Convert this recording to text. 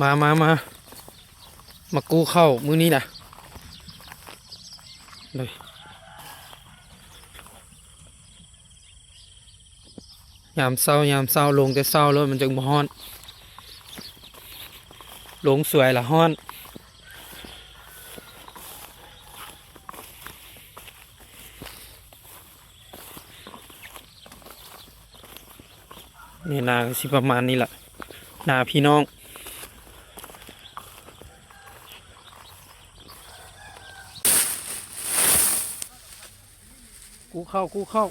ມາ ມາ ມາ ມາກູ້ເຂົ້າມື້ນີ້ນະ ຍາມເຊົ້າ ຍາມເຊົ້າ ລົງແຕ່ເຊົ້າໂລດ ມັນຈຶ່ງບໍ່ຮ້ອນ ລົງສວຍລະຮ້ອນ. ໃນນາກະຊິປະມານນີ້ລະ ນາພີ່ນ້ອງ. ກູ້ເຂົ້າ ກູ້ເຂົ້າ.